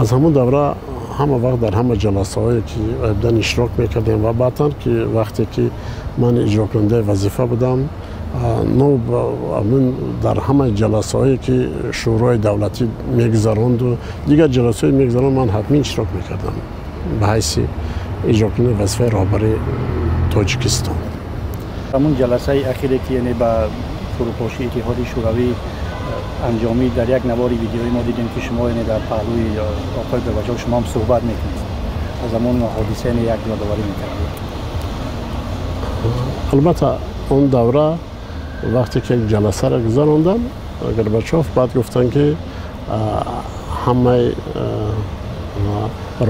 Аз ҳамон давра ҳама вақт дар ҳама ҷаласаҳое ки дан иштирок мекардем ва баъдан ки вақте ки ман иҷрокунандаи вазифа будам, дар ҳама ҷаласаҳое ки Шӯрои давлатӣ мегузаронду дигар ҷаласаҳое мегузаронд, ман ҳатман иштирок мекардам ба ҳайси иҷрокунандаи вазифаи роҳбари Тоҷикистон. Ҳамон ҷаласаи ахире ки яъне ба фурӯпошии Иттиҳоди Шӯравӣ анҷомид, дар як навори видеоӣ мо дидем ки шумо яъне дар паҳлӯи оқои Горбачов шумо ҳам суҳбат мекунед. Аз ҳамон ҳодиса яъне як ёдоварӣ мекардед. Албатта, он давра вақте ки як ҷаласаро гузарондам, Горбачов баъд гуфтанд ки ҳамаи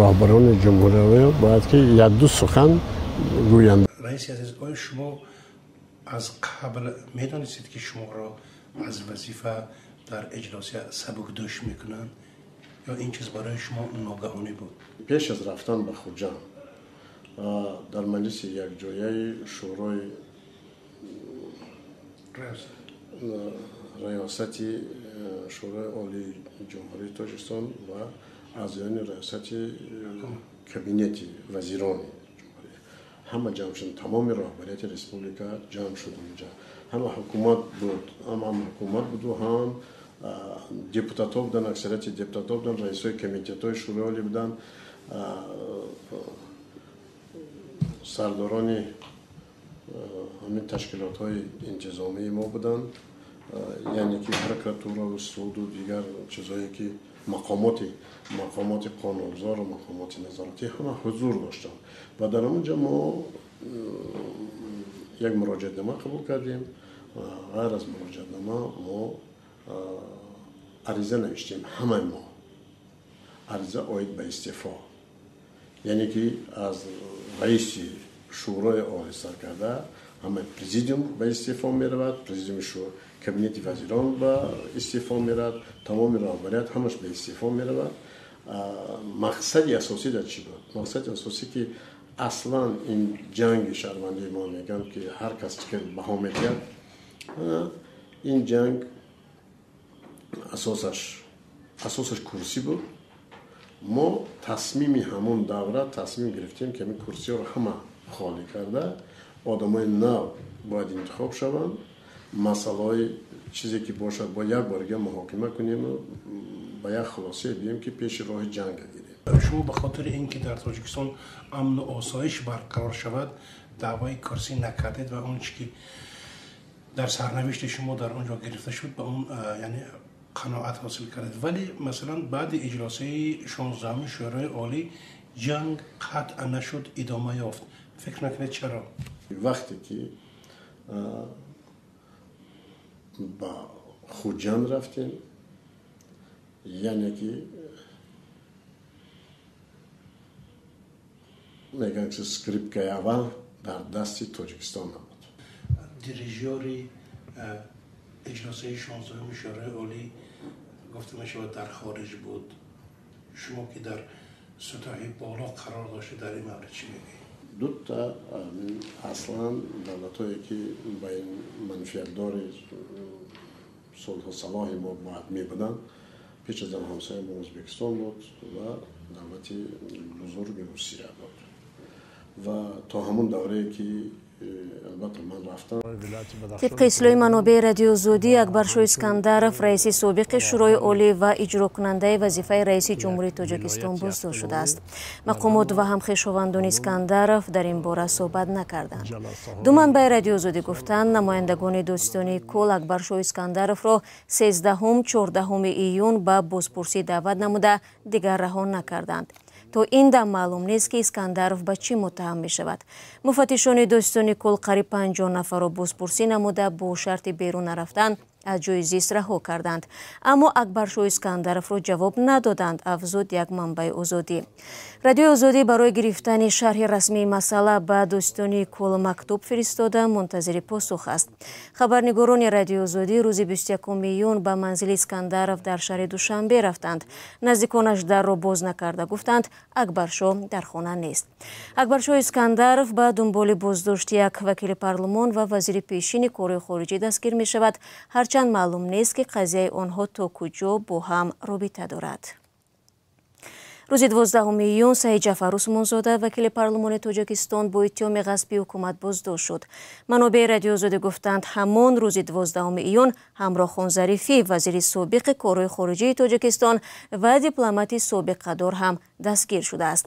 роҳбарони ҷумҳуриявӣ бояд ки як-ду сухан гӯянд. Раиси азиз, оё шумо аз қабл медонистед ки шуморо аз вазифа дар иҷлосия сабукдӯш мекунанд ё ин чиз барои шумо ногаҳонӣ буд? Пеш аз рафтан ба Хуҷанд дар маҷлиси якҷояи Шӯрои раёсати Шӯрои Олии Ҷумҳурии Тоҷикистон ва аъзоёни раёсати кабинети вазирони ҷумҳурӣ ҳама ҷамъ шуданд, тамоми роҳбарияти республика ҷамъ шуд онҷа. Ҳама ҳукумат буд, ҳам ҳукумат буду, ҳам депутатҳо буданд, аксарияти депутатҳо буданд, раисои комитетҳои Шӯрои Олӣ буданд, сардорони ҳамин ташкилотҳои интизомии мо буданд, яъне ки прокуратураву суду дигар чизҳое ки мақомоти қонунгузору мақомоти назоратӣ ҳама ҳузур доштанд. Ва дар он ҷо мо як муроҷиатнома қабул кардем. Ғайр аз муроҷиатнома мо ариза навиштем, ҳамаи мо ариза оид ба истеъфо, яъне ки аз раиси Шӯрои Олӣ сар карда ҳамаи президиум ба истеъфо меравад, президиуми кабинети вазирон ба истеъфо меравад, тамоми роҳбарият ҳамаш ба истеъфо меравад. Мақсади асосӣ дар чӣ буд? Мақсади асосӣ ки аслан ин ҷанги шаҳрвандии мо мегӯянд ки ҳар кас чӣ баҳо медиҳад, ин ҷанг асосаш курсӣ буд. Мо тасмими ҳамон давра тасмим гирифтем ки ҳамин курсиҳоро ҳама холӣ карда, одамои нав бояд интихоб шаванд, масъалаҳои чизе ки бошад бояд як борига муҳокима кунему ба як хулосае биёем ки пеши роҳи ҷанга гирем. Шумо ба хотири ин ки дар Тоҷикистон амну осоиш барқарор шавад даъвои курсӣ накардед ва он чи ки дар сарнавишти шумо дар он ҷо гирифта шуд ба он яъне қаноат ҳосил кардед. Вале масалан баъди иҷлосаи 16-уми Шӯрои Олӣ ҷанг қатъ нашуд, идома ёфт. Фикр накунед чаро? Вақте ки ба Хуҷанд рафтем, яъне ки мегӯянд ки скрипкаи аввал дар дасти Тоҷикистон набуд. Дирижёри иҷлосаи 16-уми Шӯрои Олӣ гуфта мешавад дар хориҷ буд. Шумо ки дар сатҳи боло қарор доштед, дар ин маврид чӣ мегӯед? Дута аслан давлатҳое ки ба ин манфиатдори сулҳу салоҳи мо бояд мебуданд, пеш аз он ҳамсоя мо Ӯзбекистон буд ва давлати бузурги Русия буд. Ва то ҳамон даврае ки албатта ман рафтам. Тибқи ислоҳи манобеи Радиои Озодӣ, Акбаршоҳ Искандаров, раиси собиқи Шӯрои Олӣ ва иҷрокунандаи вазифаи раиси Ҷумҳурии Тоҷикистон боздошт шудааст. Мақомот ва ҳамхешовандони Искандаров дар ин бора суҳбат накарданд. Ду манбаи Радиои Озодӣ гуфтанд, намояндагони додситонии кул Акбаршоҳ Искандаровро 13-14 июн ба бозпурсӣ даъват намуда дигар раҳо накарданд. То ин дам маълум нест ки Искандаров ба чӣ муттаҳам мешавад. Муфаттишони додситонии кул қариб 50 нафарро бозпурсӣ намуда бо шарти берун нарафтан аз ҷои зист раҳо карданд. Аммо Акбаршоҳ Искандаровро ҷавоб надоданд, афзуд як манбаи Озодӣ. Радиои Озодӣ барои гирифтани шарҳи расмии масъала ба додситонии кул мактуб фиристода мунтазири посух аст. Хабарнигорони Радиои Озодӣ рӯзи 21 июн ба манзили Искандаров дар шаҳри Душанбе рафтанд. Наздиконаш дарро боз накарда гуфтанд, Акбаршоҳ дар хона нест. Акбаршоҳ Искандаров ба дунболи боздошти як вакили парлумон ва вазири пешини корҳои хориҷӣ дастгир мешавад, ҳарчанд маълум нест ки қазияи онҳо то куҷо бо ҳам робита дорад. Рӯзи 12 июн Саидҷафар Усмонзода, вакили парлумони Тоҷикистон, бо иттиҳоми ғасби ҳукумат боздошт шуд. Манобеи Радиои Озодӣ гуфтанд, ҳамон рӯзи 12 июн Ҳамроҳхон Зарифӣ, вазири собиқи корҳои хориҷии Тоҷикистон ва дипломати собиқадор, ҳам дастгир шудааст.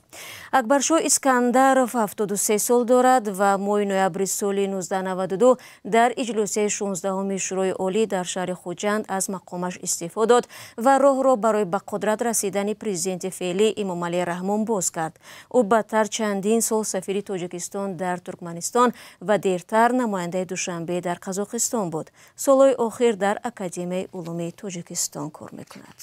Акбаршоҳ Искандаров 73 сол дорад ва моҳи ноябри соли 1992 дар иҷлосияи 16-уми Шӯрои Олӣ дар шаҳри Хуҷанд аз мақомаш истеъфо дод ва роҳро барои ба қудрат расидани президенти феълӣ Эмомалӣ Раҳмон боз кард. Ӯ баъдтар чандин сол сафири Тоҷикистон дар Туркманистон ва дертар намояндаи Душанбе дар Қазоқистон буд. Солҳои охир дар Академияи улуми Тоҷикистон кор мекунад.